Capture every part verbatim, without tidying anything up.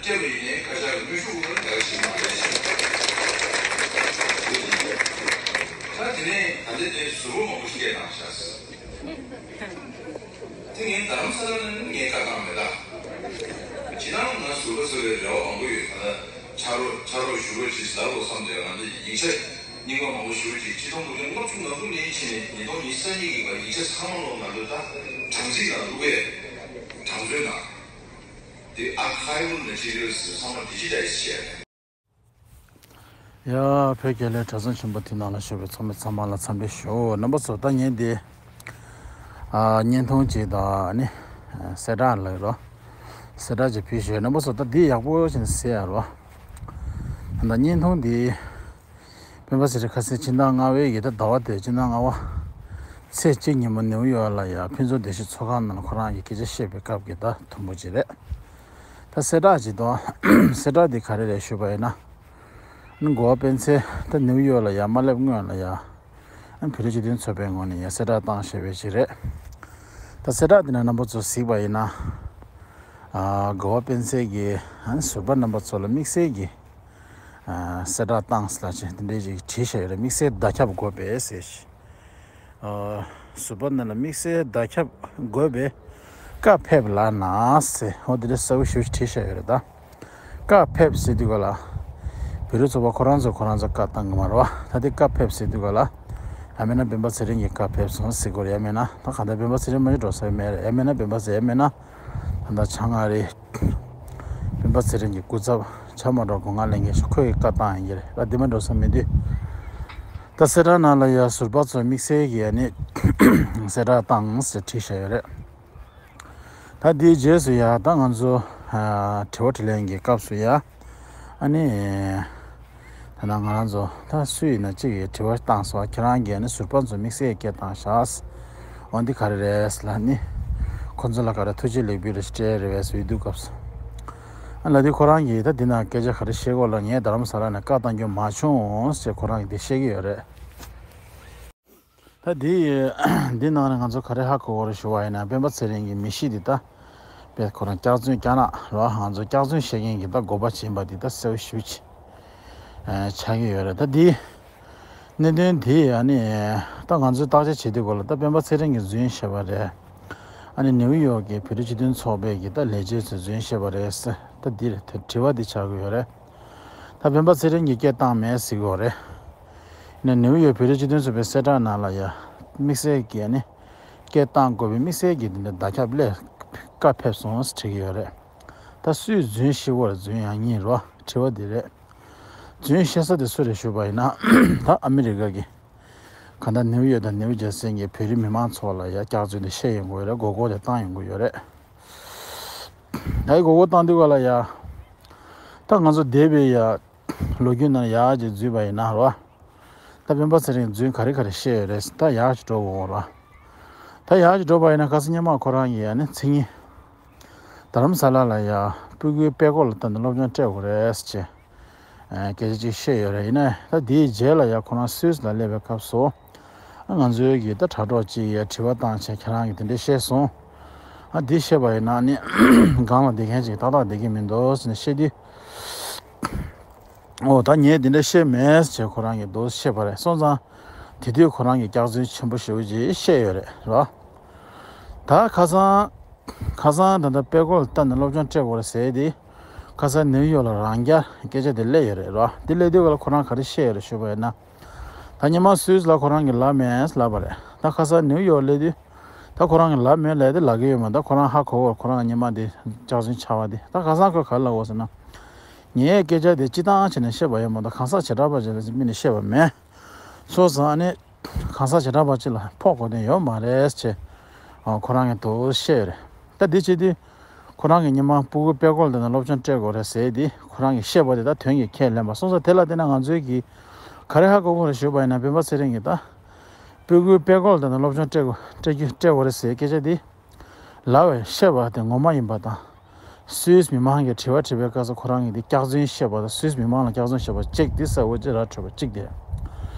བཤད་པ་ཡིན་ནའི་ཁ་ཤགས་ཀྱི་གནོན་ཤུགས་ཀྱི་ལ་ཞིག་མ་རེད་ཤག་ད་དེ་ནས་ད་ལྟའི་དེ་ཟུར་པ་མང་པོ་ཞིག་སྐད་བཏང་ཤག་ཟེར། དེ་ངས་རྡ་རམ་ས་ལ་ནས་ངས་བཀའ་བཏང་མེད་ད། ཇི་ལྟར་ང་ཟུར་པ་ཟེར་བའི་རེ་བ་མང་པོ་ཡོད། ད་ལྟ་ཕྱག་རོགས་ཕྱག་རོགས་ཞུ་རོགས་བྱེད་ཟེར་ལོ་བསམ་བྱས་ང་ཚོ་ཡིག་ཆ་རྙིང་པ་མང་པོ་ཞུ་རོགས་བྱེད། ཆིག་སྟོང་དགུ་བརྒྱ་ལྔ་བཅུ་ང་དགུ་ནས་ཕྱིན་ནས་ཉིས་སྟོང་ཉི་ཤུ་རྩ་གཉིས་ཀྱི་བར་ཡིག་ཆ་ཚང་མ་ལོ་ང་ཚོ་ད་གྲངས་རྩིས་ནང་བླུགས་པའི་གྲངས་ཚོད་ནང་དེ་archival materials ཚང་མ་digitize བྱས་ནས། ཡ། བོད་རྒྱལ་ལོའི་གྲྭ་ཚང་ཆེན་པོ་དེ་ནང་ལ་བཞུགས་པའི་ཚོགས་མི་ཚང་མ་ལ་འཚམས་འདྲི་ཞུ། རྣམ་པ་ཚོ་ད་ངས་འདི་ཨ་བརྙན་ཐུང་ཅིག་དང་ནི་གསལ་བསྒྲགས་ལ་རོ། གསལ་བསྒྲགས་ཅིག་ཕུལ་ཞུ། རྣམ་པ་ཚོ་ད་འདི་ཡག་པོ་ཅིག་གཟིགས་ཡ་རོ། ད་བརྙན་ཐུང་འདི་སྤེན་པ་ཚེ་རིང་ཁ་སང་སྤྱི་ཟླ་ལྔ་པའི་གི་ད་ཟླ་བ་དེ་སྤྱི་ཟླ་ལྔ་པ་ཚེས་གཅིག་ཉིན་མོ་ནིའུ་ཡོག་ལ་ཡ་ཕུན་ཚོགས་བདེ་སྐྱིད་ཚོགས་ཁང་ནང་ལ་ཁོ་རང་གི་སྐད་ཆ་བཤད་པའི་སྐབས་ཀྱི་ད་དུམ་བུ་ཅིག་རེད། ད་གསལ་བསྒྲགས་ཅིག་དང་། གསལ་བསྒྲགས་འདི་ག་རེ་རེད་ཞུས་པ་ཡིན་ན། ཨ་ནི་གོ་བ་སྤེན་ཚེ་ད་ནིའུ་ཡོག་ལ་ཡ་མ་སླེབས་སྔོན་ལ་ཡ། ཨ་ནི་བོད་རིགས་སྤྱི་མཐུན་ཚོགས་པའི་ངོས་ནས་ཡ་གསལ་བསྒྲགས་བཏང་བཞག་པའི་ཅིག་རེད། ད་གསལ་བསྒྲགས་འདི་ན་རྣམ་པ་ཚོ་གཟིགས་པ་ཡིན་ན། ཨ་གོ་བ་སྤེན་ཚེ་གིས་ཨ་ནི་ཟུར་པ་རྣམ་པ་ཚོ་ལ་དམིགས་བསལ་གྱི་ཨ་གསལ་བསྒྲགས་བཏང་ཟེར་ལ་ཅིག་འདི་འདྲའི་ཅིག་བྲིས་བཞག་ཡོད་རེད། དམིགས་བསལ་བརྡ་ཁྱབ་དགོས་པས་ཟེར། ཨ་ཟུར་པ་རྣམས་ལ་དམིགས་བསལ་བརྡ་ཁྱབ་དགོས་པའི་བཀའ་ཕེབས་ལགས་ན་ཟེར། འོ་འདི་འདྲ་གསལ་པོ་ཞེ་པོ་ཅིག་བྲིས་བཞག་ཡོད་རེད་ད། བཀའ་ཕེབས་ཟེར་དུས་ག་ལ། བོད་རིགས་ཚོགས་པ་ཁོ་རང་ཚོ་ཁོ་རང་ཚོ་བཀའ་བཏང་གི་མ་རེད་བ། ད་དེ་བཀའ་ཕེབས་ཟེར་དུས་ག་ལ། ཡང་མིན་ན་སྤེན་པ་ཚེ་རིང་གིས་བཀའ་ཕེབས་སོང་ཟེར་དགོས་རེད། ཡང་མིན་ན་ད་གང་ལྟར་སྤེན་པ་ཚེ་རིང་མ་གཏོགས་འགྲོ་ས་མེད་རེད། ཡང་མིན་ན་སྤེན་པ་ཚེ་ཡང་མིན་ན་ད་ལྟ་བྱང་ཨ་རིའི་སྤེན་པ་ཚེ་རིང་གི་སྐུ་ཚབ་བྱམས་མ་འགྲོ་སྒོ་ང་ལེན་མཁན་ཞིག་ཁོས་བཀའ་བཏང་ཡིན་གྱི་རེད། ད་འདི་མ་འགྲོ་ས་མེད་དུས། ད་གསལ་བསྒྲགས་ནང་ལ་ཡ་ཟུར་པ་ཚོ་དམིགས་བསལ་གྱི་ཡ་ནི་གསལ་བསྒྲགས་བཏང་ཟེར་བྲིས་བཞག་ཡོད་རེད། ད་འདིའི་རྗེས་སུ་ཡ་ད་ང་ཚོ་ཨ་དྲི་བ་དྲིས་ལན་གྱི་སྐབས་སུ་ཡ། ཨ་ནི། ད་ནང་ང་རང་ཚོ་ད་སུ་ཡིན་ན་གཅིག་གིས་དྲི་བ་བཏང་སོང་། ཁྱེད་རང་གིས་ཨ་ནི་ཟུར་པ་ཚོ་དམིགས་བསལ་སྐད་བཏང་བཞག་འོ་འདི་ག་རེ་རེད་ལ་ནི། ཁོ་ཚོ་ལ་ག་རེ་ཐུགས་རྗེ་ལེགས་འབུལ་རེ་སྤྲད་རེ་བས་སུ་ཡི་དུས་སྐབས་སུ། ཨ་ལ་དེ་ཁོ་རང་གིས་ད་འདི་ན་སྐད་ཆ་ག་རེ་བཤད་གོ་ལ་ངས་རྡ་རམ་ས་ལ་ནས་བཀའ་བཏང་རྒྱུ་མ་བྱུང་ཞེས་ཁོ་རང་གིས་དེ་བཤད་ཀྱི་ཡོད་རེད། ད་འདི་འདི་ནང་ནས་ང་ཚོ་ག་རེ་ཧ་གོ་བ་རེད་ཞུ་བ་ཡིན་ན་སྤེན་པ་ཚེ་རིང་གི་མི་གཤིས་འདི་ད་དཔེ་ཁོ་རང་སྐྱག་རྫུན་སྐྱག་ནག་རེད་བ། ང་ཚོ་སྐྱག་རྫུན་བཤད་མཁན་གྱི་ད་དགོས་པ་ཆེན་པ་འདི་ད་གསལ་པོ་ཞེ་པོ་ཅིག་ཆགས་ཀྱི་ཡོད་རེད། ད་འདི་གནད་དོན་འདི་ཡ་ནི་ད་ང་ཚོས་བརྟག་དཔྱད་བྱེད་དུས་སྐོར་ལ་ད་སྤེན་པ་ཚེ་རིང་གིས་རྫུན་བཤད་པ་རེད། ཨ་ནི་ནིའུ་ཡོག་གི་བོད་རིགས་སྤྱི་མཐུན་ཚོགས་པའི་གི་ད་ལས་བྱེད་ཚོས་རྫུན་བཤད་པ་རེད་ཟེར་ད་འདི་རེད། དེ་དྲི་བ་འདི་ཆགས་ཀྱི་ཡོད་རེད། ད་སྤེན་པ་ཚེ་རིང་གིས་སྐད་བཏང་མེད་ཟེར་གྱི་ཡོད་རེད། ཡིན་ན་ནིའུ་ཡོག་བོད་རིགས་སྤྱི་མཐུན་ཚོགས་པའི་གསལ་བསྒྲགས་ནང་ལ་ཡ་དམིགས་བསལ་གྱི་ཨ་ནི་སྐད་བཏང་དགོས་པའི་དམིགས་བསལ་གྱི་འདི་འདྲ་བརྡ་ཁྱབ་སླེབས་བཀའ་ཕེབས་སོང་ཟེར་བྲིས་ཀྱི་ཡོད་རེད། ད་སུས་རྫུན་བཤད་ཀྱི་ཡོད་རེད། རྫུན་ཡང་སྙིང་རོ་དྲི་བ་འདི་རེད། རྫུན་བཤད་ས་དེ་སུ་རེད་ཞུས་པ་ཡིན་ན་ད་ཨ་མི་རི་ཀ་གི་གང་ལྟར་ནིའུ་ཡོག་དང་ནིའུ་ཇར་སི་གི་བོད་རིགས་མི་མང་ཚོ་ལ་ཡ་སྐྱག་རྫུན་དེ་བཤད་ཡོང་གི་ཡོད་རེད། མགོ་སྐོར་དེ་བཏང་ཡོང་གི་ཡོད་རེད། ད་ཡི་མགོ་སྐོར་བཏང་དུས་ག་ལ་ཡ། ད་ང་ཚོ་འདས་པའི་ཡ། ལོ་རྒྱུས་ནང་ཡག་ཅིག་འཛུལ་བ་ཡིན་ན་རོ། ད་སྤེན་པ་ཚེ་རིང་རྫུན་ག་རེ་ག་རེ་བཤད་ཡོད་རེད། ད་ཡག་ཅིག་འགྲོ་དགོས་རོ། ད་ཡག་ཅིག་འགྲོ་བ་ཡིན་ན་ཁ་སང་སྔོན་མ་ཁོ་རང་གིས་ཡ་ནི་མཚན་ཉིན། རྡ་རམ་ས་ལ་ལ་ཡ་སྤུ་གུའི་དཔྲལ་སྐོར་ལ་བལྟས་ནས་སློབ་སྦྱོང་སྤྲད་དགོས་རེད་ཅེས། སྐད་ཆ་ཅིག་བཤད་ཡོད་རེད། ཡིན་ནའི་ད་དེའི་རྗེས་ལ་ཡ་ཁོ་རང་སུད་སི་ལ་སླེབས་པའི་སྐབས་སུ། ང་ཚོའི་གི་ད་དྲ་གྲོགས་ཅིག་ཡ་དྲི་བ་བཏང་བྱས་ཁྱེད་རང་གིས་དེ་འདྲས་བཤད་སོང་། ཨ་འདི་བཤད་པ་ཡིན་ན་ནི་སྒང་ལ་བསྡད་མཁན་ཅིག་ཏག་ཏག་བསྡད་ཀྱི་མི་འདུག་ཟེར་ནས་བཤད་དུས། ཨོ་ད་ངས་འདི་འདྲ་བཤད་མེད་ཅེས་ཁོ་རང་གིས་འདུག་བཤད་པ་རེད། སོང་ཙང་དེ་དུས་ཁོ་རང་གིས་སྐྱག་རྫུན་ཆེན་པོ་ཞེ་པོ་ཅིག་བཤད་ཡོད་རེད་རོ། ད་ཁ་སང་། ཁ་སང་ད་ལྟ་དཔྲལ་སྐོར་ལ་བལྟས་ནས་སློབ་སྦྱོང་སྤྲད་དགོས་རེད་ཟེར་དེ། ཁ་སང་ནིའུ་ཡོག་ལ་རང་རྐྱ་སྐད་ཆ་དེ་སླེབས་ཡོད་རེད་རོ། དེ་སླེབས་དུས་ག་ལ་ཁོ་རང་ག་རེ་བཤད་ཡོད་རེད་ཞུས་པ་ཡིན་ན། ད་སྔོན་མ་སུད་སི་ལ་ཁོ་རང་གིས་ལབ་མེད་ལབ་པ་རེད། ད་ཁ་སང་ནིའུ་ཡོག་སླེབས་དུས། ད་ཁོ་རང་གིས་ལབ་མེད་ལབ་དེ་ལབ་ཀྱི་ཡོད་མ་རེད། ད་ཁོ་རང་ཧ་གོ་བར་ཁོ་རང་གི་སྔོན་མ་དེ་སྐྱག་རྫུན་ཆགས་པ་དེ། ད་ཁ་སང་ཁོས་ག་རེ་ལབ་དགོས་ཟེར་ན། ངའི་སྐད་ཆ་དེ་སྤྱི་བཏང་བྱས་ནས་བཤད་པ་ཡོད་མ་གཏོགས་གང་ཟག་བྱེ་བྲག་པ་ཅིག་ལ་དམིགས་ནས་བཤད་པ་མེད། སོང་ཙང་ཨ་ནི། གང་ཟག་བྱེ་བྲག་པ་ཅིག་ལ་ཕོག་དགོས་དོན་ཡོད་མ་རེད་ཅེས། ཨ་ཁོ་རང་གིས་འདུག་བཤད་ཡོད་རེད། ད་འདི་བྱེད་དུས། ཁོ་རང་གིས་སྔོན་མ་སྤུ་གུ་དཔྲལ་སྐོར་དེ་ནས་སློབ་སྦྱོང་སྤྲད་དགོས་རེད་ཟེར་དེ་ཁོ་རང་གིས་བཤད་པ་དེ་ད་དོན་གྱིས་ཁས་ལེན་པ་སོང་ཙང་དེ་ལ་བལྟས་ན་ང་ཚོའི་གིས་ག་རེ་ཧ་གོ་དགོས་རེད་ཞུས་པ་ཡིན་ན་སྤེན་པ་ཚེ་རིང་གིས་ད། སྤུ་གུའི་དཔྲལ་སྐོར་དེ་ནས་སློབ་སྦྱོང་སྤྲད་དགོས་སྤྲད་རྒྱུ་སྤྲད་དགོས་རེད་ཟེར་སྐད་ཆ་དེ། ལབ་པའི་བཤད་པ་དེ་ངོ་མ་ཡིན་པ་དང་། སུད་སི་མི་མང་གིས་དྲི་བ་དྲིས་པའི་སྐབས་སུ་ཁོ་རང་གིས་འདི་སྐྱག་རྫུན་བཤད་པ་དང་སུད་སི་མི་མང་ལ་སྐྱག་རྫུན་བཤད་པ་གཅིག་འདི་གསལ་པོ་ཅིག་ར་འཕྲོད་པ་གཅིག་དེ།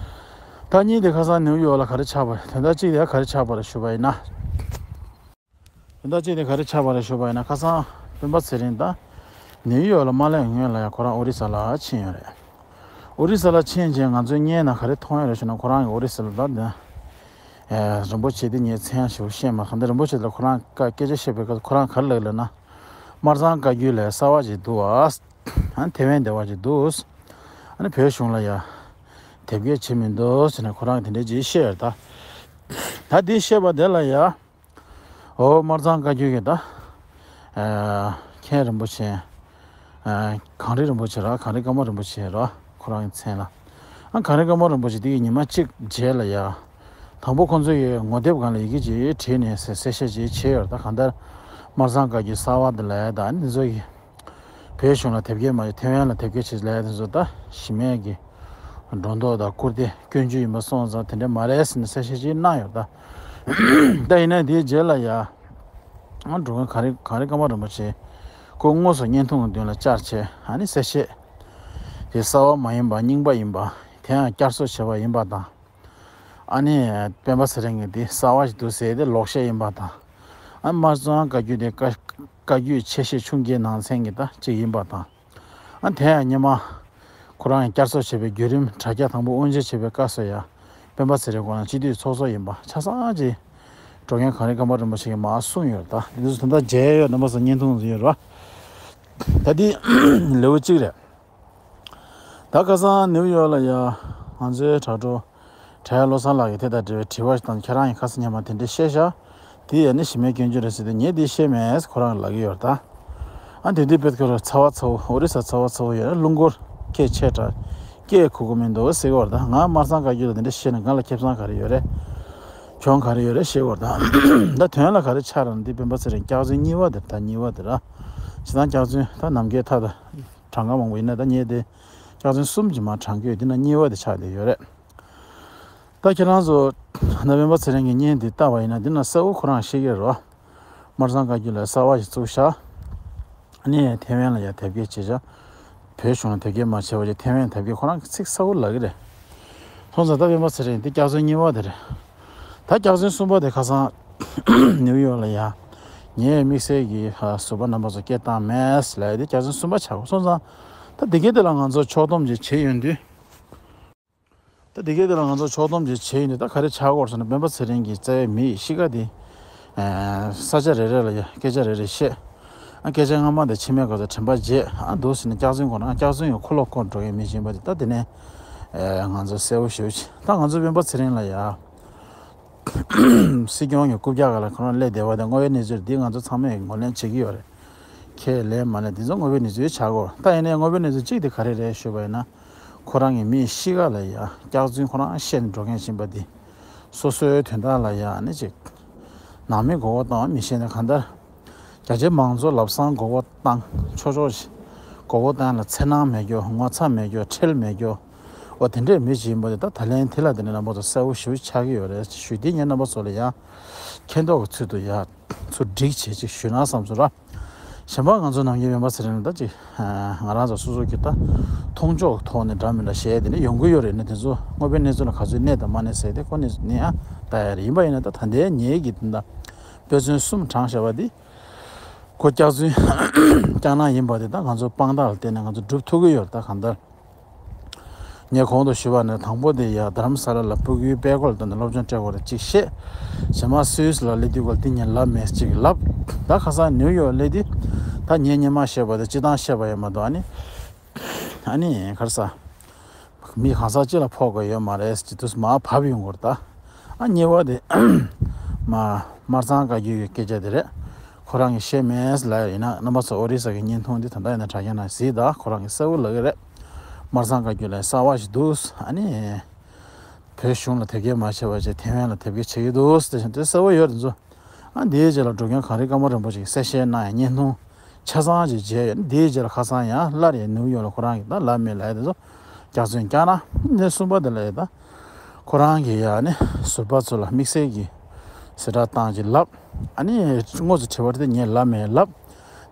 ད་གཉིས་དེ་ཁ་སང་ནིའུ་ཡོག་ལ་ག་རེ་ཆགས་པ་རེད། དོན་དག་གཅིག་དེ་ག་རེ་ཆགས་པ་རེད་ཞུས་པ་ཡིན་ན། དོན་དག་གཅིག་དེ་ག་རེ་ཆགས་པ་རེད་ཞུས་པ་ཡིན་ན་ཁ་སང་སྤེན་པ་ཚེ་རིང་དང་། ནིའུ་ཡོག་ལ་མ་སླེབས་སྔོན་ལ་ཡང་ཁོ་རང་ཨོ་རི་ས་ལ་ཕྱིན་ཡོད་རེད། ཨོ་རི་ས་ལ་ཕྱིན་རྗེས་ང་ཚོའི་བརྙན་ནང་ག་རེ་མཐོང་ཡོད་རེད་ཞུ་ན། ཁོ་རང་གི་ཨོ་རི་ས་ལ་ད་ནི་ཨེ་རིན་པོ་ཆེ་དེ་ངས་མཚན་ཞིབ་ཤེས་མ། གང་ལྟར་རིན་པོ་ཆེ་ལ་ཁོ་རང་སྐད་ཆ་བཤད་པའི་སྐབས་ཁོ་རང་ག་རེ་ལབ་ལབ་ན། སྨར་ཚང་བཀའ་བརྒྱུད་ལ་གསར་བ་ཅིག་འདུག་ཨ། ཨ་ནི་ཐེ་ཝན་སྡེ་བ་ཅིག་འདུག་ཨ་ནི་བོད་གཞུང་ལ་ཡ་དེབ་སྐྱེལ་བྱེད་མི་འདུག་ཟེར་ནས་ཁོ་རང་གི་དེ་འདྲའི་ཅིག་བཤད་ཡོད་ད། ད་འདི་བཤད་པ་དེ་ལ་ཡ། ཨོ་སྨར་ཚང་བཀའ་བརྒྱུད་ཀྱི་ད། ཨ་མཁན་རིན་པོ་ཆེ། ཨ་གངས་རི་རིན་པོ་ཆེ་ར། གངས་རི་ཀརྨ་རིན་པོ་ཆེ་ར། ཁོ་རང་གི་མཚན་ལ། ཨ་གངས་རི་ཀརྨ་རིན་པོ་ཆེ་དེ་གི་ཉི་མ་གཅིག་རྗེས་ལ་ཡ། དང་པོ་ཁོང་ཚོ་ཡི་ངོ་དེབ་སྒང་ལ་ཡི་གེ་ཅིག་བྲིས་ནས་གསལ་བཤད་ཅིག་བྱས་ཡོད་ད། གང་ལྟར་སྨར་ཚང་བཀའ་བརྒྱུད་གསར་བ་དེ་ལ་ཡ་ད་ཨ་ནི་འདི་ཚོ་གི། བོད་གཞུང་ལ་དེབ་སྐྱེལ་མ་བྱས། ཐེ་ཝན་ལ་དེབ་སྐྱེལ་བྱས་ལབ་ཡ་དེ་ཚོ་ད་གཞི་མེད་ཀྱི་སྒྲོ་འདོགས་དང་བཀུར་སྟི་སྐྱོན་བརྗོད་ཡིན་པ་སོང་ཙང་དེ་འདྲ་མ་རེད་ཟེར་ནས་གསལ་བཤད་ཅིག་གནང་ཡོད་ད། ད་ཡིན་ན་དེའི་རྗེས་ལ་ཡ། ཨ་འགྲོ་མཁན་གངས་རི་གངས་རི་ཀརྨ་རིན་པོ་ཆེ་ཁོ་དངོས་སུ་བརྙན་ཐུང་གི་མདུན་ལ་བཅར་བྱས་ཨ་ནི་གསལ་བཤད་དེ་གསར་བ་མ་ཡིན་པ་རྙིང་པ་ཡིན་པ། དེ་ཡང་བསྐྱར་གསོ་བྱས་པ་ཡིན་པ་དང་། ཨ་ནི་སྤེན་པ་ཚེ་རིང་གི་དེ་གསར་བ་ཞིག་འདུག་ཟེར་དེ་ལོག་བཤད་ཡིན་པ་དང་། ཨ་སྨར་ཚང་བཀའ་བརྒྱུད་དེ་བཀའ་བཀའ་བརྒྱུད་ཆེ་ཤོས་ཆུང་བརྒྱད་ནང་ཚན་གྱི་ད་གཅིག་ཡིན་པ་དང་། ཨ་དེ་ཡང་སྔོན་མ་ཁོ་རང་གིས་བསྐྱར་གསོ་བྱས་པའི་བརྒྱུད་རིམ་དྲ་རྒྱ་དང་པོ་དབུ་འབྱེད་བྱེད་པའི་སྐབས་སུ་ཡང་སྤེན་པ་ཚེ་རིང་ཁོ་རང་སྤྱི་འཐུས་ཚོགས་གཙོ་ཡིན་པ་ཆ་ཚང་ཅིག་འགྲོ་མཁན་གངས་རི་ཀརྨ་རིན་པོ་ཆེ་གིས་མར་གསུངས་ཡོད་རེད་ད། འདི་ཚོ་ད་ལྟ་མཇལ་ཡོད། རྣམ་པ་ཚོ་བརྙན་ཐུང་ཡོད་རེད་བ། ད་འདི་ལེའུ་གཅིག་རེད། ད་ཁ་སང་ནིའུ་ཡོག་ལ་ཡ་ང་ཚོའི་དྲ་གྲོགས་བྲག་ཡ་བློ་བཟང་ལགས་ཀྱིས་དེ་དང་འབྲེལ་བའི་དྲི་བ་ཞིག་བཏང་། ཁྱེད་རང་གིས་ཁ་སང་སྔོན་མ་དེ་འདྲ་བཤད་ཤག་དེ་ཡ་ནི་གཞི་མེད་སྐྱོན་བརྗོད་རེད་ཟེར་ཏེ། ངས་དེ་བཤད་མེད་ཟེར་ཁོ་རང་གིས་ལབ་ཀྱི་ཡོད་རེད་ད། ཨ་དེ་དུས་དཔེ་ཁོ་རང་ཚ་བ་ཚ་བོ། ཨོ་རི་ས་ཚ་བ་ཚ་བོ་ཡོད་ན་རླུང་འཁོར་སྐད་ཆེ་དྲགས་སྐད་ཁུག་གི་མི་འདུག་ཟེར་གྱི་ཡོད་རེད་ད། ང་སྨར་ཚང་བཀའ་བརྒྱུད་ལ་དེ་འདྲ་བཤད་ན་ང་ལ་ཁེ་བཟང་ག་རེ་ཡོད་རེད། གྱོང་ག་རེ་ཡོད་རེད་བཤད་ཀྱི་ཡོད་རེད་ད། ད་དོན་ལ་ག་རེ་ཆགས་རེད་ན། འདི་སྤེན་པ་ཚེ་རིང་སྐྱག་རྫུན་གཉིས་པ་དེ་རེད་ད། གཉིས་པ་དེ་ར། སྤྱིར་བཏང་སྐྱག་རྫུན་ད་ནམ་མཁའི་མཐའ་དང་གྲངས་ཀ་མང་པོ་ཡིན་ན། ད་ངས་དེ་སྐྱག་རྫུན་གསུམ་གྱི་མར་དྲངས་ཀྱི་ཡོད། འདི་ན་གཉིས་པ་དེ་ཆགས་བསྡད་ཡོད་རེད། ད་ཁྱེད་རང་ཚོ་ད་སྤེན་པ་ཚེ་རིང་གི་བརྙན་འདི་བལྟས་པ་ཡིན་ན་འདི་ན་གསལ་པོ་ཁོ་རང་བཤད་ཀྱི་རེད་བ། སྨར་ཚང་བཀའ་བརྒྱུད་ལ་གསར་བ་ཞིག་བཙུགས་ཤག་ཨ་ནི་ཐེ་ཝན་ལ་ཡ་དེབ་སྐྱེལ་བྱས་ཤག་བོད་གཞུང་ལ་དེབ་སྐྱེལ་མ་བྱས་པ་བྱས་ཐེ་ཝན་དེབ་སྐྱེལ། ཁོ་རང་གིས་ཚིག་གསལ་པོ་ལབ་ཀྱི་རེད། སོང་ཙང་ད་སྤེན་པ་ཚེ་རིང་འདི་སྐྱག་རྫུན་གཉིས་པ་དེ་རེད། ད་སྐྱག་རྫུན་གསུམ་པ་དེ་ཁ་སང་ནིའུ་ཡོག་ལ་ཡ་ངས་དམིགས་བསལ་གྱི་ཨ་ཟུར་པ་རྣམ་པ་ཚོ་སྐད་བཏང་མེད་ལབ་ཡ་དེ་སྐྱག་རྫུན་གསུམ་པ་ཆགས་སོང་ཙང་། ད་འདི་གའི་དེ་ལ་ང་ཚོ་ཕྱོགས་བསྡོམས་ཅིག་བྱེད་ཡོང་དུས། ད་འདི་གའི་དེ་ལ་ང་ཚོ་ཕྱོགས་བསྡོམས་ཅིག་བྱས་ཡིན་དུས། ད་ག་རེ་ཆགས་ཀྱི་ཡོད་རེད་ཟེར་ན། སྤེན་པ་ཚེ་རིང་གིས་བསྩལ་བའི་མི་ཡི་གཤིས་ཀ་དེ་ཨ་ས་ཆ་རེ་རེ་ལ་ཡ་སྐད་ཆ་རེ་རེ་བཤད། ཨ་སྐད་ཆ་སྔ་མ་དེ་ཕྱི་མའི་སྐབས་སུ་དྲན་པ་བརྗེད། ཨ་འདུག་ཟེར་ནས་སྐྱག་རྫུན་གོ་ན་སྐྱག་རྫུན་གྱི་འཁོར་ལོ་བསྐོར་འགྲོ་མཁན་མི་ཞིག་ཡིན་པ་དེ་ད་དེ་ནས་ཨ་ང་ཚོ་གསལ་པོ་ཞེ་པོ་ཅིག་ད་ང་ཚོ་སྤེན་པ་ཚེ་རིང་ལ་ཡ་སྲིད་སྐྱོང་གི་རྐུབ་བཀྱག་སྒང་ལ་ཁོ་རང་སླེབས་བསྡད་པ་དེ་དངོས་ཡོད་གནས་ཚུལ་འདི་ང་ཚོ་ཚང་མས་ངོས་ལེན་བྱེད་ཀྱི་ཡོད་རེད། ཁས་ལེན་མ་ལེན་དེ་ཚོ་དངོས་པོའི་གནས་ཚུལ་ཆགས་ཀྱི་ཡོད་རེད། ད་ཡིན་ནའི་དངོས་པོའི་གནས་ཚུལ་གཅིག་དེ་ག་རེ་རེད་ཞུས་པ་ཡིན་ན། ཁོ་རང་གི་མིའི་གཤིས་ཀ་ལ་ཡ་སྐྱག་རྫུན་ཁོ་རང་བཤད་ནས་འགྲོ་མཁན་ཡིན་པ་འདི། སོ་སོའི་དོན་དག་ལ་ཡ་ནི་ཅིག་ནང་མི་མགོ་སྐོར་བཏང་བ་མི་ཤེས་ན། གང་ལྟར་རྒྱ་ཆེ་མང་ཚོགས་ལམ་སང་མགོ་སྐོར་བཏང་ཆོག་ཆོག་ཅིག་མགོ་སྐོར་བཏང་ལ་འཚེར་སྣང་མེད་རྒྱུ། ངོ་ཚ་མེད་རྒྱུ། ཁྲེལ་མེད་རྒྱུ། འོ་དེ་འདྲའི་མི་ཞིག་ཡིན་པ་དེ་ད་ད་ལན་དེ་ལ་དེ་ནས་རྣམ་པ་ཚོ་གསལ་པོ་ཞེ་པོ་ཆགས་ཀྱི་ཡོད་རེད་ཞུས་ཏེ། ངས་རྣམ་པ་ཚོ་ལ་ཡ་མཁྱེན་རྟོགས་ཀྱི་ཚུལ་དུ་ཡ་ཚུར་སྒྲིག་བྱེད་ཅིག་ཞུས་ན་བསམ་སོང་ར། གཞན་པ་ང་ཚོ་ནམ་རྒྱུན་སྤེན་པ་ཚེ་རིང་ལ་ད་ཅིག་ང་རང་ཚོ་སོ་སོ་གི་ད་མཐོང་ཕྱོགས་ཐོག་ནས་འདྲ་མི་འདྲ་བཤད་དེ་ནི་ཡོང་གི་ཡོད་རེད། ནི་དེ་ཚོ་དངོས་པོའི་གནས་ཚུལ་ལ་ག་ཚོད་གནས་དང་མ་གནས་ཟེར་དེ་ཁོ་ནས་ནས་ཡང་ལྟ་ཡ་རེད། ཡིན་པ་ཡིན་ན་ད་ད་ལྟའི་ངེད་ཀྱི་དེ་འདྲ་དཔེ་མཚོན་གསུམ་དྲངས་བཞག་པ་འདི་ཁོ་སྐྱག་རྫུན་སྐྱག་ནག་ཡིན་པ་དེ་ད་ང་ཚོ་དཔང་རྟགས་ལ་བརྟེན་ནས་ང་ཚོ་སྒྲུབ་ཐུབ་ཀྱི་ཡོད་རེད། ད་གང་ལྟར། ངས་གོང་དུ་ཞུས་པ་ནས་དང་པོ་དེ་ཡ་རྡ་རམ་ས་ལ་ལ་སྤུ་གུའི་དཔལ་འཁོར་ལ་བསྡད་ནས་སློབ་སྦྱོང་སྤྲད་དགོས་རེད་ཅིག་བཤད། གཞན་མ་སུད་སི་ལ་སླེབས་དུས་སྐབས་དེ་ངས་ལབ་མེད་ཅིག་ལབ། ད་ཁ་སང་ནིའུ་ཡོག་སླེབས་དུས་ད་ངས་སྔོན་མ་བཤད་པ་དེ་སྤྱིར་བཏང་བཤད་པ་ཡིན་མ་གཏོགས། ཨ་ནི་ཨ་ནི་ག་རེ་ཟ། མི་གང་ཟག་གཅིག་ལ་ཕོག་དགོས་ཡོད་མ་རེད་ཅེས་དུས་མར་བབས་ཡོང་གི་རེད་ད། ཨ་གཉིས་པ་དེ་མ་སྨར་ཚང་བཀའ་བརྒྱུད་ཀྱི་སྐད་ཆ་དེ་རེད། ཁོ་རང་གིས་བཤད་མེད་ལབ་ཡིན་ན། རྣམ་པ་ཚོ་ཨོ་རི་ས་གི་བརྙན་ཐུང་འདི་ད་ལྟ་ཡིན་ན་དྲ་རྒྱ་ནང་གཟིགས་དང་། ཁོ་རང་གིས་གསལ་པོ་ལབ་ཀྱི་རེད། སྨར་ཚང་བཀའ་བརྒྱུད་ལ་གསར་བ་ཞིག་འདུག་ཨ་ནི་བོད་གཞུང་ལ་དེབ་སྐྱེལ་མ་བྱས་པ་བྱས་ཐེ་ཝན་ལ་དེབ་སྐྱེལ་བྱེད་ཀྱི་འདུག་དེ་བཞིན་དེ་གསལ་པོ་ཡོད་རེད་ཚོ། ཨ་འདིའི་རྗེས་ལ་འགྲོ་མཁན་གངས་རི་ཀརྨ་རིན་པོ་ཆེ་གིས་གསལ་བཤད་གནང་ཡ་བརྙན་ཐུང་ཆ་ཚང་ཅིག་མཇལ་ཡོད། འདིའི་རྗེས་ལ་ཁ་སང་ཡང་སླར་ཡང་ནིའུ་ཡོག་ལ་ཁོ་རང་གིས་ད་ལབ་མེད་ལབ་ཡ་དེ་ཚོ་སྐྱག་རྫུན་སྐྱག་ནག་འདི་གསུམ་པ་དེ་ལ་ཡ་ད་ཁོ་རང་གིས་ཡ་ནི་ཟུར་པ་ཚོ་ལ་དམིགས་བསལ་གྱི་གཟེངས་རྟགས་བཏང་ཅིག་ལབ། ཨ་ནི་དངོས་སུ་དྲི་བ་དེ་ངས་ལབ་མེད་ལབ།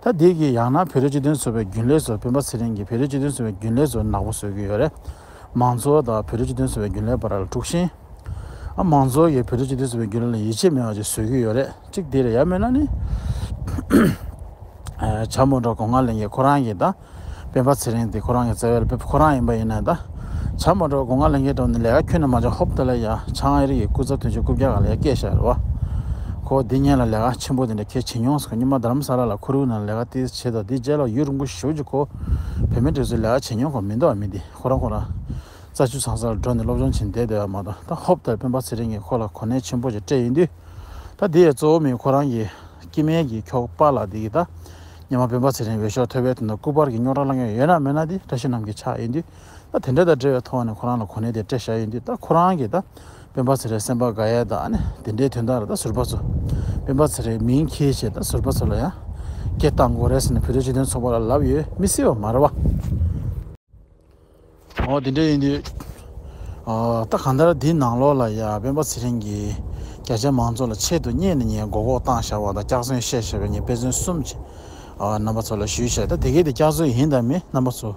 ད་འདི་གི་ཡང་ན་བོད་རིགས་སྤྱི་མཐུན་ཚོགས་པའི་རྒྱུན་ལས་ཚོ་སྤེན་པ་ཚེ་རིང་གིས་བོད་རིགས་སྤྱི་མཐུན་ཚོགས་པའི་རྒྱུན་ལས་ཚོ་ནག་པོ་བཟོ་གི་ཡོད་རེད། མང་གཙོ་དང་བོད་རིགས་སྤྱི་མཐུན་ཚོགས་པའི་རྒྱུན་ལས་བར་ལ་དཀྲུག་ཤིང་། ཨ་མང་གཙོ་གིས་བོད་རིགས་སྤྱི་མཐུན་ཚོགས་པའི་རྒྱུན་ལས་ལ་ཡིད་ཆེས་མེད་པ་ཅིག་བཟོ་གི་ཡོད་རེད། གཅིག་འདི་རེད། ཡང་མིན་ན་ནི་ བྱ་མོ་འགྲོ་སྒོ་ང་ལེན་མཁན་ཁོ་རང་གིས་ད། སྤེན་པ་ཚེ་རིང་དེ་ཁོ་རང་གི་རྩ་བའི་སློབ་དཔོན་ཁོ་རང་ཡིན་པ་ཡིན་ན་ད། བྱ་མོ་འགྲོ་སྒོ་ང་ལེན་མཁན་འགྲོ་ནས་ལས་ཀ་ཁྱོན་ནས་མ་བྱས་ཧོབ་ཏེ་ལ་ཡ་ཆང་ཨེ་རི་ཡི་སྐུ་ཚབ་དོན་གཅོད་རྐུབ་བཀྱག་ག་ལ་ཡ་སྐད་བཤད་རེད་བ། ཁོ་འདི་སྔོན་ལ་ལས་ཀ་ཆེན་པོ་དེ་འདྲ་ཁྱེད་བྱེད་མྱོང་ཟེར། སྔོན་མ་རྡ་རམ་ས་ལ་ལ་ཁུ་རུ་ནང་ལས་ཀ་དེ་བྱས་དང་དེ་རྗེས་ལ་ཡུན་རིང་པོ་ཞེ་པོ་ཅིག་ཁོ་བོད་མི་སྒྲིག་འཛུགས་ལས་ཀ་བྱེད་མྱོང་ཁོ་མི་འདུག་བ། མི་དེ་ཁོ་རང་ཁོ་རང་རྩ་ཆུ་ཚང་ས་ལ་འགྲོ་ནས་སློབ་སྦྱོང་བྱེད་བསྡད་བསྡད་པ་མ་གཏོགས། ད་ཧོབ་ཏེ་སྤེན་པ་ཚེ་རིང་གིས་ཁོ་ལ་གོ་གནས་ཆེན་པོ་ཞིག་སྤྲད་ཡིན་དུས། ད་དེ་ཡི་གཙོ་བོ་མི་ཁོ་རང་གི་སྐྱེ་དམན་གྱི་ཁྱོ་ག་པཱ་ལགས་དེ་གིས་ད་སྔོན་མ་སྤེན་པ་ཚེ་རིང་འོས་ཤོག་ཐོབ་པའི་དོན་དུ་སྐུ་པར་གྱི་རྙོག་དྲ་བསླངས་མཁན་ཡོད་ན་མེད་ན་དེ་བཀྲ་ཤིས་རྣམ་རྒྱལ་ཆགས་ཡིན་དུས། ད་དེ་འདྲ་དང་འབྲེལ་བའི་ཐོག་ནས་ཁོ་རང་ལ་གོ་གནས་དེ་སྤྲད་བཞག་ཡིན་དུས། ད་ཁོ་རང་གིས་ད་སྤེན་པ་ཚེ་རིང་སེམས་པ་དགའ་ཡས་དང་། ཨ་ནི་དེ་འདྲའི་དོན་དག་ལ་ད་ཟུར་པ་ཚོ་སྤེན་པ་ཚེ་རིང་མིང་འཁྱེར་བྱས་ད་ཟུར་པ་ཚོ་ལ་ཡང་སྐད་བཏང་དགོས་རེད་ཟེར་ནས་བོད་རིགས་སྤྱི་མཐུན་ཚོགས་པ་ལ་ལབ་ཡོད་མི་སྲིད་པ་མ་རེད་བ། འོ་དེ་འདྲ་ཡིན་དུས། ཨ། ད་གང་ལྟར་འདི་ནང་ལོགས་ལ་ཡ་སྤེན་པ་ཚེ་རིང་གིས་རྒྱ་ཆེ་མང་ཚོགས་ལ་ཆེད་དུ་གཉེར་ནས་ངས་མགོ་སྐོར་བཏང་བཞག་པ་དང་སྐྱག་རྫུན་བཤད་བཞག་པའི་ངས་དཔེ་མཚོན་གསུམ་ཅིག་ཨ། རྣམ་པ་ཚོ་ལ་ཞུས་བཞག་ད་དེ་གས་དེ་སྐྱག་རྫུན་ཡིན་དང་མིན་རྣམ་པ་ཚོ་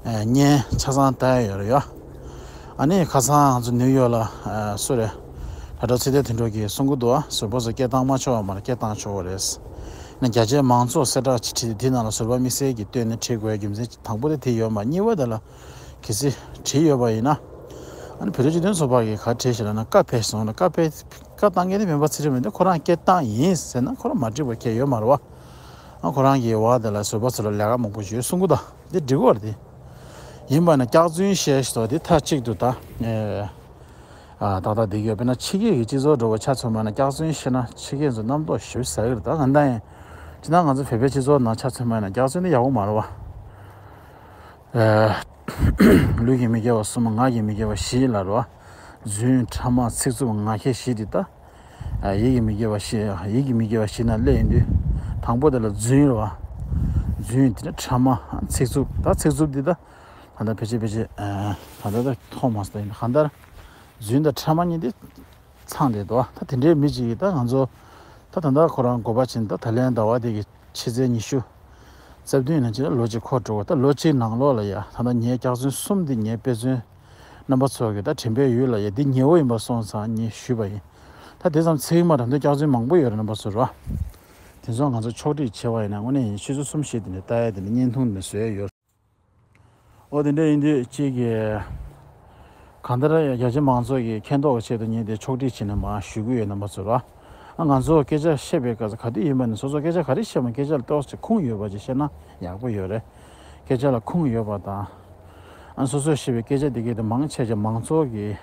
ཨ། བརྙན་ཆ་ཚང་ལྟ་ཡ་ཡོད་རེད་ཡ། ཨ་ནི་ཁ་སང་ང་ཚོ་ནིའུ་ཡོག་ལ་ཨ། སུ་རེད། དྲ་གྲོགས་ཚེ་བརྟན་དོན་གྲུབ་ཀྱིས་གསུང་གི་འདུག་ཨ། ཟུར་པ་ཚོ་སྐད་བཏང་མ་ཆོག་པ་མ་རེད། སྐད་བཏང་ཆོག་གི་རེད། ན་རྒྱ་ཆེ་མང་ཚོགས་གསལ་བསྒྲགས་ཅིག་བྲིས་ཏེ་དེ་ནང་ལ་ཟུར་པ་དམིགས་བསལ་གྱིས་བཏོན་ནས་བྲིས་དགོས་རྒྱུ་མཚན་དང་པོ་དེ་དེ་ཡོད་མ། གཉིས་པ་དེ་ལ་གལ་སྲིད་བྲིས་ཡོད་པ་ཡིན་ན། ཨ་ནི་བོད་རིགས་སྤྱི་མཐུན་ཚོགས་པ་གིས་ག་རེ་བྲིས་ཤག་ལབ་ན། བཀའ་ཕེབས་སོང་ལ། བཀའ་ཕེབས། བཀའ་བཏང་མཁན་དེ་སྤེན་པ་ཚེ་རིང་མིན་འདུག་ཁོ་རང་སྐད་བཏང་ཡིན་ཟེར་ན་ཁོ་རང་མ་བྲིས་པ་ཁྱད་ཡོད་མ་རེད་བ། ཨ། ཁོ་རང་གི་བར་དེ་ལ་ཟུར་པ་ཚོ་ལ་ལས་ཀ་མང་པོ་ཡོད་གསུང་གི་འདུག་དེ་འགྲིག་གི་རེད་དེ། ཡིན་པ་ན་སྐྱག་རྫུན་བཤད་ཤོག་དེ་མཐའ་གཅིག་ཏུ་ད། ཨེ། ཨ། ཏག་ཏག་བསྡད་ཀྱི་ཡོད། དཔེར་ན་ཕྱི་རྒྱལ་གྱི་སྤྱི་ཚོགས་འདྲ་བོ་ཆ་མཚོན་པ་ན་སྐྱག་རྫུན་བཤད་ན་ཕྱི་རྒྱལ་ཚོ་རྣམ་རྟོག་ཞེ་པོ་ཟ་གི་རེད། ད་ང་འདྲ་ཡིན། སྤྱིར་ན་ང་ཚོ་བོད་པའི་སྤྱི་ཚོགས་ནང་ཆ་མཚོན་པ་ན་སྐྱག་རྫུན་དེ་ཡག་པོ་མ་རེད་བ། ཨ། ལུས་ཀྱི་མི་དགེ་བ་གསུམ། ངག་གི་མི་དགེ་བ་བཞི་ལབ་རེད་བ། རྫུན། ཕྲ་མ། ཚིག་རྩུབ། ངག་འཁྱལ་བཞི་དེ་ད། ཨ། ཡིད་ཀྱི་མི་དགེ་བ་བཞི། ཡིད་ཀྱི་མི་དགེ་བ་བཞི་ནང་སླེབས་ཡིན་དུས། དང་པོ་དེ་ལ་རྫུན་རེད་བ། རྫུན། དེ་ནས་ཕྲ་མ། ཚིག་རྩུབ། ད་ཚིག་རྩུབ་འདི་ད། ད་ལྟ་ཕལ་ཆེར་ཕལ་ཆེར། ཨ། ད་ལྟ་ད་མཐོང་མ་སོང་། ད་ཡིན་གང་ལྟར། རྫུན་དང་ཕྲ་མ་གཉིས་འདི་ཚང་བསྡད་འདུག་ད་དེ་འདྲའི་མི་གཅིག་གིས་ད་ང་ཚོ། ད་ད་ལྟ་ཁོ་རང་འགོ་པ་བྱས་ནས་ད་ད་ལན་ཟླ་བ་འདི་གི་ཕྱི་ཚེས་ཉི་ཤུ་རྩ་བདུན་ནང་ཕྱིན་ལོ་གཅིག་འཁོར་འགྲོ་བ། ད་ལོ་གཅིག་ནང་ལོགས་ལ་ཡ་ད་ལྟ་ངས་སྐྱག་རྫུན་གསུམ་འདི་ངས་དཔེ་མཚོན། རྣམ་པ་ཚོ་གིས་ད་དྲན་པའི་ཡུལ་ལ་ཡ་འདི་ཉེ་བོ་ཡིན་པ་སོང་ཙང་ངས་ཞུས་པ་ཡིན། ད་དེ་ཙམ་ཚིག་མ་དྲན་དུས་སྐྱག་རྫུན་མང་པོ་ཡོད་རེད། རྣམ་པ་ཚོ་རོ། དེ་ཚོ་ང་ཚོ་ཕྱོགས་སྒྲིག་བྱས་པ་ཡིན་ན་དངོས་གནས་ཡིན། ཆུ་ཚོད་གསུམ་བཞི་དེ་འདྲ་ལྟ་ཡ་དེ་འདྲ་བརྙན་ཐུང་འདི་འདྲ་བཟོས་ཡོད། ཨོ་དེ་འདྲ་ཡིན་དུས་གཅིག་གིས། གང་ལྟར་རྒྱ་ཆེ་མང་ཚོགས་ཀྱི་མཁྱེན་རྟོགས་ཀྱི་ཆེད་དུ་ངས་དེ་ཕྱོགས་སྒྲིག་བྱས་ནས་མར་ཞུ་གི་ཡོད། རྣམ་པ་ཚོ་རོ། ཨ། ང་ཚོ་སྐད་ཆ་བཤད་པའི་སྐབས་སུ་ག་དུས་ཡིན་པ་ནས་སོ་སོ་སྐད་ཆ་ག་རེ་བཤད་མ། སྐད་ཆ་ལ་ཏོག་ཙམ་ཁུངས་ཡོད་པ་ཅིག་བཤད་ན་ཡག་པོ་ཡོད་རེད། སྐད་ཆ་ལ་ཁུངས་ཡོད་པ་དང་། ཨ། སོ་སོས་བཤད་པའི་སྐད་ཆ་དེ་གས་དེ་མང་ཆེ་ཆེ་མང་ཚོགས་ཀྱི།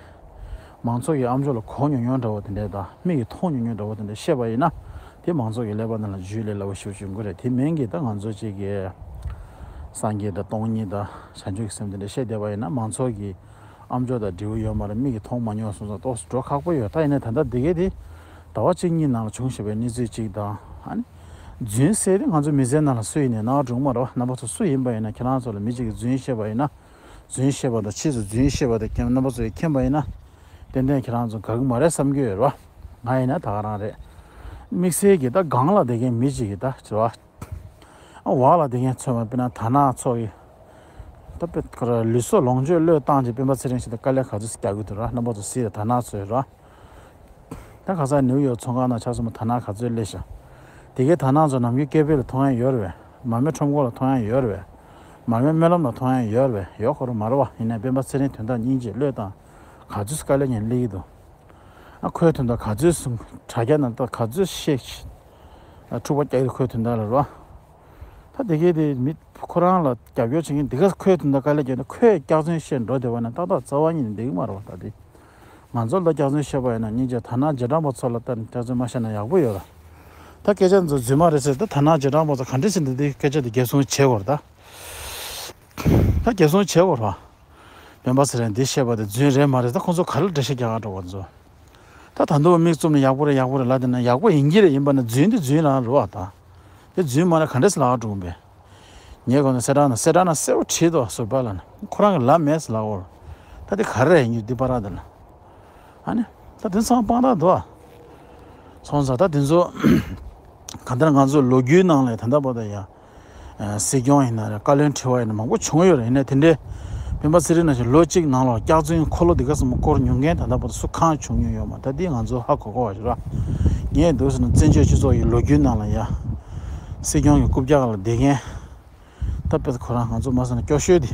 མང་ཚོགས་ཀྱི་ཨམ་ཅོག་ལ་གོ་མྱོང་མྱོང་འདྲ་བོ་དེ་འདྲས་དང་། མིག་གིས་མཐོང་མྱོང་མྱོང་འདྲ་བོ་དེ་འདྲས་བཤད་པ་ཡིན་ན། དེ་མང་ཚོགས་ཀྱི་ཀླད་པ་ནང་ལ་འཇུས་ལས་སླ་བོ་ཞེ་པོ་ཅིག་ཡོང་གི་རེད། དེ་མིན་གྱི་ད་ང་ཚོ་གཅིག་གིས་སངས་རྒྱས་དང་སྟོང་ཉིད་དང་བྱང་ཆུབ་ཀྱི་སེམས་དེ་འདྲས་བཤད་བསྡད་པ་ཡིན་ན། མང་ཚོགས་ཀྱི་ཨམ་ཅོག་དང་འབྲས་བུ་ཡོད་མ་རེད། མིག་གིས་མཐོང་མ་མྱོང་སོང་ཙང་ཏོག་ཙམ་འགྲོ་ཁག་པོ་ཡོད། ད་ཡིན་ནའི་ད་ལྟ་འདི་གས་དེ་ཟླ་བ་གཅིག་གཉིས་ནང་ལ་བྱུང་བཞག་པའི་གནས་ཚུལ་གཅིག་དང་། ཨ་ནི་རྫུན་ཟེར་དེ་ང་ཚོ་མི་ཚེའི་ནང་ལ་སུ་ཡིན་ནའི་སྣང་བ་འགྲོ་གི་མ་རེད་བ། རྣམ་པ་ཚོ་སུ་ཡིན་པ་ཡིན་ན། ཁྱེད་རང་ཚོ་ལ་མི་གཅིག་གིས་རྫུན་བཤད་པ་ཡིན་ན། རྫུན་བཤད་པ་དང་། ཕྱིས་སུ་རྫུན་བཤད་པ་དེ་རྣམ་པ་ཚོ་ཡིས་མཁྱེན་པ་ཡིན་ན། ཏན་ཏན་ཁྱེད་རང་ཚོ་དགའ་གི་མ་རེད་བསམ་གྱི་ཡོད་རེད་བ། ང་ཡིན་ན་ད་ག་རང་རེད། དམིགས་བསལ་གྱིས་ད་སྒང་ལ་བསྡད་མཁན་མི་གཅིག་གིས་ད་ཟེར་བ། ཨ། འོག་ལ་བསྡད་མཁན་ཚོས་མ། དཔེར་ན་དར་ནག་ཚོ་གིས་ད་དཔེ་ཁོ་རང་ལུས་སྲོག་ལོངས་སྤྱོད་བློས་བཏང་བྱས་སྤེན་པ་ཚེ་རིང་ཞིག་ད་དཀའ་ལས་ག་ཚོད་རྒྱག་གི་འདུག་ར། རྣམ་པ་ཚོ་གཟིགས་དང་། དར་ནག་ཚོ་ཡིས་ར། ད་ཁ་སང་ནིའུ་ཡོག་ཚོང་ཁང་ནང་ཆ་མཚོན་ན་དར་ནག་ག་ཚོད་སླེབས་ཤག་དེ་གའི་དར་ནག་ཚོ་ནམ་རྒྱུན་སྐད་འབོད་ལ་མཐོང་ཡ་ཡོད་རེད་པས། མར་མེ་ཁྲོམ་སྐོར་ལ་མཐོང་ཡ་ཡོད་རེད་པས། མར་མེ་སྨོན་ལམ་ལ་མཐོང་ཡ་ཡོད་རེད་པས། ཡོད་ཁོ་རང་མ་རེད་པ། ཡིན་ནའི་སྤེན་པ་ཚེ་རིང་དོན་དག་སྙིང་རྗེ་བློས་བཏང་། ག་ཚོད་དཀའ་ལས་ངན་སླེབས་ཀྱི་འདུག་ཨ། ཁོའི་དོན་དག་ག་ཚོད་གསུང་། དྲ་རྒྱ་ནང་ད་ག་ཚོད་བཤད། ཨ། འཁྲུག་པ་རྒྱག་གི་རེད་ཁོའི་དོན་དག་ལ་རོ། ད་དེ་གའི་དེ་མི་ཁོ་རང་ལ་རྒྱབ་སྐྱོར་བྱེད་མཁན་དེ་ག་ཁོའི་དོན་དག་དཀའ་ལས་བརྒྱབ་ན། ཁོས་སྐྱག་རྫུན་བཤད་འགྲོ་བསྡད་པ་ན་ཏག་ཏག་རྩ་བ་ཉིད་ནས་འགྲིག་གི་མ་རེད་པ། ད་དེ་ང་ཚོ་ལ་སྐྱག་རྫུན་བཤད་པ་ཡིན་ན་སྙིང་རྗེ། དར་ནག་རྗེས་འབྲང་པ་ཚོ་ལ་ལྟ་ནས་སྐྱག་རྫུན་མ་བཤད་ན་ཡག་པོ་ཡོད་ར། ད་སྐད་ཆ་ཚོ་རྫུན་མ་རེད་ཟེར། ད་དར་ནག་རྗེས་འབྲང་པ་ཚོ་ག་འདྲ་ཟེར་འདི་འདི་སྐད་ཆ་འདི་འགེབས་སྲུང་བྱེད་དགོས་ར། ད་ད་འགེབས་སྲུང་བྱེད་དགོས་ར། སྤེན་པ་ཚེ་རིང་འདི་བཤད་པ་དེ་རྫུན་རེད་མ་རེད། ད་ཁོང་ཚོ་ག་རེ་འགྲེལ་བཤད་རྒྱག་ག་འགྲོ་བ་ཚོ། ད་ད་དུང་མིག་བཙུམ་ནས་ཡག་པོ་རེད་ཡག་པོ་རེད་ལབ་བསྡད་ན་ཡག་པོ་ཡིན་གྱི་རེད། ཡིན་པ་ན་རྫུན་འདི་རྫུན་རང་རེད་བ། ད་དེ་རྫུན་མ་རེད་ག་འདྲས་ལབ་ག་འགྲོ་གི་ཡིན་པས། ངས་གོ་ན་གསལ་བསྒྲགས་ནང་གསལ་བསྒྲགས་ནང་གསལ་པོ་བྲིས་འདུག་ཟུར་པ་ལ་ནི་ཁོ་རང་གིས་ལབ་མེད་ཟེར་ལབ་འོར། ད་དེ་ག་རེ་རེད་ཡིན་རྒྱུ་འདི་པ་ར་དེ་ལ། ཨ་ནི། ད་དེ་ཚང་སྤང་ར་འདུག་ཨ། སོང་ཙང་ད་དེ་ཚོ། གང་ལྟར་ང་ཚོ་ལོ་རྒྱུས་ནང་ལ་ད་ལྟ་བར་དུ་ཡ། ཨ། སྲིད་སྐྱོང་ཡིན་ན་རེད། བཀའ་བློན་ཁྲི་པ་ཡིན་ན་མང་པོ་བྱུང་ཡོད་རེད། ཡིན་ནའི་དེ་འདྲའི་སྤེན་པ་ཚེ་རིང་ནང་བཞིན་ལོ་གཅིག་ནང་ལ་སྐྱག་རྫུན་འཁོར་ལོ་འདི་ག་ཙམ་སྐོར་མྱོང་མཁན་ད་ལྟ་བར་དུ་སུ་གང་བྱུང་མྱོང་ཡོད་མ། ད་འདི་ང་ཚོ་ཧ་གོ་གོ་བ་ཞིག་ར། ངས་འདུག་ཟེར་ན་བཙན་བྱོལ་སྤྱི་ཚོགས་ཀྱི་ལོ་རྒྱུས་ནང་ལ་ཡ། སྲིད་སྐྱོང་གི་རྐུབ་བཀྱག་ལ་བསྡད་མཁན། ད་དཔེ་ཁོ་རང་ང་ཚོ་མ་ཟེར་ན་སྐྱོ་ཤོས་དེ་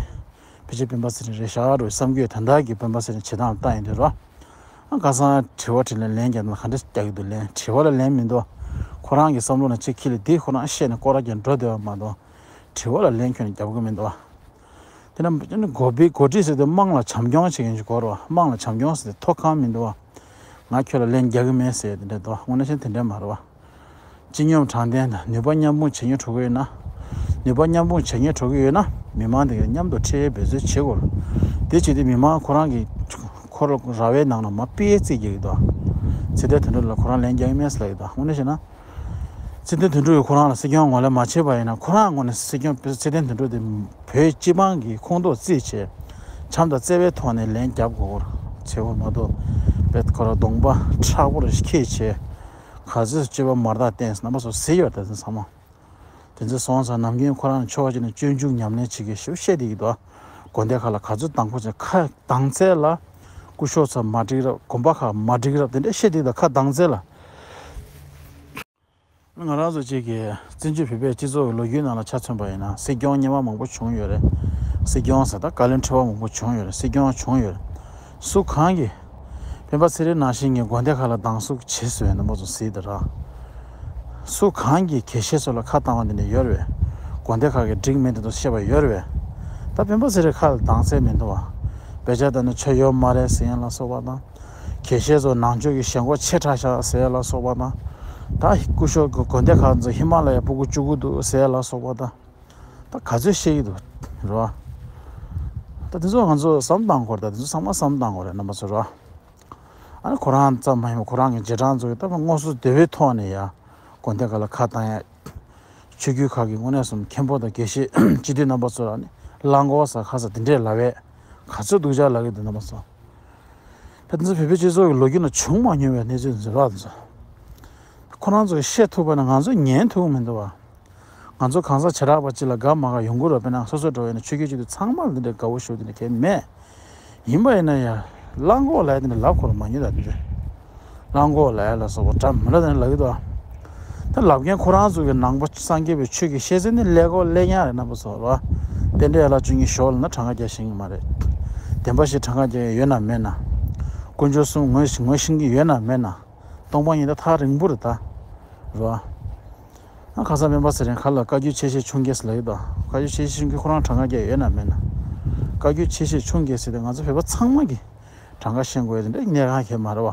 ཕལ་ཆེར་སྤེན་པ་ཚེ་རིང་རེད་ཤག་རོ་བསམ་གྱི་ཡོད། ད་ལྟ་གི་སྤེན་པ་ཚེ་རིང་བྱེད་སྟངས་ལ་ལྟ་ཡིན་དུས་རོ། ཨ་ཁ་སང་དྲི་བ་དྲིས་ལན་ལན་རྒྱག་ན་ག་འདྲ་རྒྱག་གི་འདུག་ལན་དྲི་བ་ལ་ལན་མི་འདུག་ཁོ་རང་གི་བསམ་བློ་ནང་ཅིག་ཁྱི་ལ་འདི་ཁོ་རང་བཤད་ནས་སྐོར་ར་རྒྱག་འགྲོ་བསྡད་པ་མ་གཏོགས་དྲི་བ་ལ་ལན་ཁྱོན་ནས་རྒྱབ་གི་མི་འདུག་དེ་ནས་འགོ་སྤེལ་འགོ་ཁྲིད་ཟེར་དུས་དམངས་ལ་བྱམས་སྐྱོང་བྱེད་མཁན་ཞིག་དགོས་རེད་བ། དམངས་ལ་བྱམས་སྐྱོང་ཟེར་དུས་ཐོག་ཁང་མི་འདུག་བ། ང་ཁྱོད་ལ་ལན་རྒྱག་གི་མེད་ཟེར་དེ་འདྲ་འདུག་དངོས་གནས་བཤད་ན་དེ་འདྲ་མ་རེད་བ། སྤྱི་སྙོམས་དྲང་བདེན་དང་ནུས་པ་མཉམ་སྤུངས་བྱེད་སྙིང་བྲོ་གི་ཡོད་ན། ནུས་པ་མཉམ་སྤུངས་བྱེད་སྙིང་བྲོ་གི་ཡོད་ན་མི་མང་དེ་ག་མཉམ་དུ་འཕྲད་འབད་རྩོལ་བྱེད་དགོས་རེད། དེ་བྱེད་དུས་མི་མང་ཁོ་རང་གི་ཁོ་རང་ར་བའི་ནང་ལ་མ་པེ་རྩིས་རྒྱག་གི་འདུག་ཚེ་བརྟན་དོན་གྲུབ་ལ་ཁོ་རང་ལན་རྒྱག་གི་མེད་ཟེར་ལབ་ཀྱི་འདུག་དངོས་གནས་བཤད་ན། ཚེ་བརྟན་དོན་གྲུབ་ཀྱིས་ཁོ་རང་ལ་སྲིད་སྐྱོང་ངོས་ལེན་མ་བྱས་པ་ཡིན་ན་ཁོ་རང་ངོས་ནས་སྲིད་སྐྱོང་ཚེ་བརྟན་དོན་གྲུབ་དེ་བོད་སྤྱི་དམངས་ཀྱི་ཁོངས་གཏོགས་རྩིས་བྱས། བྱམས་དང་བརྩེ་བའི་ཐོག་ནས་ལན་རྒྱབ་དགོས་ཀྱི་རེད་བ་མ་གཏོགས། དཔེ་ཁོ་རང་གདོང་པ་མཁྲེགས་པོ་རེ་ཁྱེར་བྱས། ག་ཚོད་སྤྱོད་པ་མ་རྟག་བསྟན་ཟེར་རྣམ་པ་ཚོ་ཟེར་ཡོད་རེད་ད་ཚང་མ། དེ་ཚོ་སོང་ཙང་ནམ་རྒྱུན་ཁོ་རང་ཕྱོགས་གཅིག་ནས་སྤྱོད་འཇུག་ཉམས་ལེན་བྱེད་ཀྱི་ཞུ་བཤད་བསྡད་ཀྱི་འདུག་དགོན་སྡེ་ཁག་ལ་ག་ཚོད་དང་པོ་ཚེ་ཁ་དང་ཚད་ལ་སྐུ་ཞབས་ཚོ་མ་འགྲིག་རབས་དགོན་པ་ཁག་མ་འགྲིག་རབས་དེ་འདྲ་བཤད་བསྡད་ཀྱི་འདུག་ཁ་དང་ཚད་ལ། ང་རང་ཚོ་གཅིག་གི་བཙན་བྱོལ་བོད་པའི་སྤྱི་ཚོགས་ཀྱི་ལོ་རྒྱུས་ནང་ལ་ཆ་མཚོན་པ་ཡིན་ན་སྲིད་སྐྱོང་སྔོན་མ་མང་པོ་བྱུང་ཡོད་རེད། སྲིད་སྐྱོང་ཟེར་ད་བཀའ་བློན་ཁྲི་པ་མང་པོ་བྱུང་ཡོད་རེད། སྲིད་སྐྱོང་བྱུང་ཡོད་རེད། སུ་གང་གིས། སྤེན་པ་ཚེ་རིང་ནང་བཞིན་གྱི་དགོན་སྡེ་ཁག་ལ་སྡང་ཟུག་བྱེད་སྲོལ་ཡོད་ན་མ་ཚོ་སྲིད་དེ་ར། སུ་གང་གིས་དགེ་བཤེས་ཚོ་ལ་ཁ་བཏང་བ་འདི་འདྲ་ཡོད་རེད་པས། དགོན་སྡེ་ཁག་གིས་འགྲིག་མེད་འདི་འདུག་བཤད་པ་ཡོད་རེད་པས། ད་སྤེན་པ་ཚེ་རིང་ཁ་ལ་སྡང་ཚད་མི་འདུག་བ། དཔེ་ཆ་ལྟ་ན་ཆོས་ཡོད་མ་རེད་ཟེར་ཡན་ལ་སོགས་པ་དང་། དགེ་བཤེས་ཚོ་ནང་ཆོས་ཀྱི་ཞེན་ཁོག་ཆེ་དྲགས་ཤག་ཟེར་ཡན་ལ་སོགས་པ་དང་། ད་སྐུ་ཞབས་ཀྱི་དགོན་སྡེ་ཁག་ཚོ་ཧི་མ་ལ་ཡ་སྤུ་གུ་བཅུ་དགུ་འདུག་ཟེར་ཡན་ལ་སོགས་པ་དང་། ད་ག་ཚོད་བཤད་ཀྱི་འདུག་རེད་བ། ད་དེ་ཚོ་ང་ཚོ་བསམ་བཏང་དགོས་རེད། ད་དེ་ཚོ་ཚང་མ་བསམ་བཏང་དགོས་རེད་རྣམ་པ་ཚོ་རེད་བ། ཨ་ནི་ཁོ་རང་ཙམ་མ་ཡིན་པར་ཁོ་རང་གི་རྗེས་འབྲང་ཚོ་གིས་ད་དངོས་སུ་དེ་བའི་ཐོག་ནས་ཡ་དགོན་སྡེ་ཁག་ལ་ཁ་བཏང་ཡ། ཆོས་བརྒྱུད་ཁག་གི་དངོས་གནས་སུ་མཁན་པོ་དང་དགེ་བཤེས་སྤྱི་འཐུས་རྣམ་པ་ཚོ་ལ་ནི་གླང་གོག་ཟ་ཁ་ཟ་དེ་འདྲས་ལབ་པས་ག་ཚོད་སྡུག་ཅག་ལབ་ཀྱི་འདུག་རྣམ་པ་ཚོ། ད་དེ་ཚོ་བོད་པའི་སྤྱི་ཚོགས་ཀྱི་ལོ་རྒྱུས་ནང་བྱུང་མ་མྱོང་བའི་གནས་ཚུལ་འཛིན་རོགས་དེ་ཚོ། ཁོ་རང་ཚོ་གིས་བཤད་ཐུབ་པ་ན་ང་ཚོ་ཉན་ཐུབ་མི་འདུག་བ། ང་ཚོ་གང་ཟག་བྱེ་བྲག་པ་གཅིག་ལ་དགའ་མ་དགའ་ཡོང་གི་རེད། དཔེར་ན་སོ་སོ་འགྲོ་བས་ན་ཆོས་བརྒྱུད་སྤྱི་འཐུས་ཚང་མ་ལ་འདི་འདྲའི་དགའ་བོ་ཞུ་འདི་འདྲ་གལ་མེད། ཡིན་པ་ཡིན་ན་ཡང་གླང་གོག་ལབ་ཡ་དེ་འདྲ་ལབ་ཁོ་ལ་མ་ཉན་ད་དེ་འདྲ། གླང་གོག་ལབ་ཡ་ལ་སོགས་པ་འདྲ་མི་འདྲ་དེ་འདྲ་ལབ་ཀྱི་འདུག་ད་ལབ་མཁན་ཁོ་རང་ཚོ་གི་ནང་པ་སངས་རྒྱས་པའི་ཆོས་ཀྱི་བཤད་ཚུལ་ནི་ཀླད་ཀོར་ཀླད་རྙིང་རེད་རྣམ་པ་ཚོ་རེད་བ། རྟེན་འབྲེལ་ཡན་ལག་བཅུ་གཉིས་ཞོར་ལ་ན་གྲངས་ཀ་རྒྱག་ཤེས་ཀྱི་མ་རེད། བདེན་པ་བཞི་གྲངས་ཀ་རྒྱག་ཡ་ཡོད་ན་མེད་ན། དཀོན་མཆོག་གསུམ་ངོས་ངོས་ཤེས་ཀྱི་ཡོད་ན་མེད་ན། སྟོང་པ་ཉིད་ད་ཐག་རིང་པོ་རེད་ད། རེད་བ། ཨ་ཁ་སང་སྤེན་པ་ཚེ་རིང་ཁ་ལ་བཀའ་བརྒྱུད་ཆེ་ཤོས་ཆུང་བརྒྱད་ཟེར་ལབ་ཡོད་དོ། བཀའ་བརྒྱུད་ཆེ་ཤོས་ཆུང་བརྒྱད་ཁོ་རང་གྲངས་ཀ་རྒྱག་ཡོད་ན་མེད་ན། བཀའ་བརྒྱུད་ཆེ་ཤོས་ཆུང་བརྒྱད་ཟེར་དུས་ང་ཚོ་བོད་པ་ཚང་མ་གིས་གྲངས་ཀ་ཤེས་དགོས་ཡ་དེ་འདྲ་གནད་འགག་གང་ཡང་མ་རེད་བ།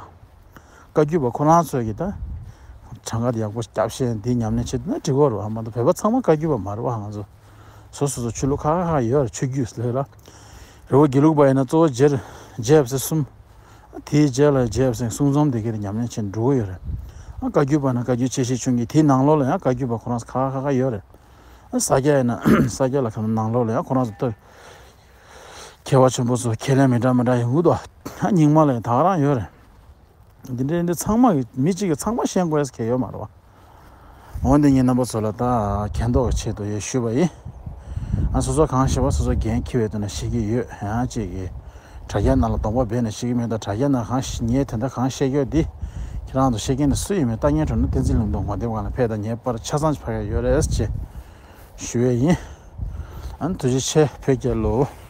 བཀའ་བརྒྱུད་པ་ཁོ་རང་ཚོས་ཀྱིས་ད་གྲངས་ཀ་དེ་ཡག་པོ་རྒྱབ་ཤེས་འདི་ཉམས་ལེན་བྱེད་ཐུབ་ན་འགྲིག་གི་རེད་བ། མ་གཏོགས་བོད་པ་ཚང་མ་བཀའ་བརྒྱུད་པ་མ་རེད་བ། ང་ཚོ་སོ་སོ་སོ་ཆོས་ལུགས་ཁག་ཁག་ཡོད་རེད། ཆོས་བརྒྱུད་ཟེར་ལ། རི་བོ་དགེ་ལུགས་པ་ཡིན་ན་གཙོ་བོ་རྗེ་རྗེ་ཡབ་སྲས་གསུམ། དེའི་རྗེས་ལ་རྗེ་ཡབ་སྲས་གསུང་རྩོམ་དེ་གའི་ཉམས་ལེན་བྱེད་འགྲོ་གི་ཡོད་རེད། ཨ་བཀའ་བརྒྱུད་པ་ན་བཀའ་བརྒྱུད་ཆེ་ཤོས་ཆུང་བརྒྱད་དེའི་ནང་ལོགས་ལ་ཡང་བཀའ་བརྒྱུད་པ་ཁོ་རང་ཚོ་ཁག་ཁག་ཁག་ཁག་ཡོད་རེད། ཨ་ས་སྐྱ་ཡིན་ན་ས་སྐྱ་ལ་ཁ་ནང་ལོགས་ལ་ཡང་ཁོ་རང་ཚོ་ལྟ། མཁས་པ་ཆེན་པོ་ཚོ་ཁས་ལེན་མི་འདྲ་མི་འདྲ་ཡོང་གི་འདུག་ཨ་རྙིང་མ་ལ་ཡང་ད་ག་རང་ཡོད་རེད། འདི་འདྲའི་འདི་ཚང་མ་གི་མི་གཅིག་གིས་ཚང་མ་ཤེས་དགོས་ཡ་གང་ཡང་ཡོད་མ་རེད་བ། འོན་ཏེ་ངས་རྣམ་པ་ཚོ་ལ་ད་མཁྱེན་རྟོགས་ཀྱི་ཆེད་དུ་ཡོད་ཞུས་པ་ཡིན། ཨ་སོ་སོ་གང་ཤེས་པ་སོ་སོ་འགན་འཁྱེར་བའི་དོན་ལ་བཤད་ཀྱི་ཡོད། ཡང་གཅིག་གིས་དྲ་རྒྱ་ནང་ལ་གདོང་པ་སྦས་ནས་བཤད་ཀྱི་མེད། ད་དྲ་རྒྱ་ནང་གང་ཤེས་ངས་དེ་འདྲ་གང་བཤད་ཀྱི་ཡོད་འདི་ཁྱེད་རང་ཚོ་ཤེས་མཁན་དེ་སུ་ཡིན་མིན་ལྟ་མཁན་འགྲོ་ན་བསྟན་འཛིན་ལུང་སྟོང་ངོ་དེབ་སྒང་ལ་ཕེབས་དང་། ངའི་པར་ཆ་ཚང་ཕ་གི་ཡོད་རེད་ཅེས་ཞུ་བས་ཡིན། ཨ་ནི་ཐུགས་རྗེ་ཆེ། བོད་རྒྱལ་ལོ།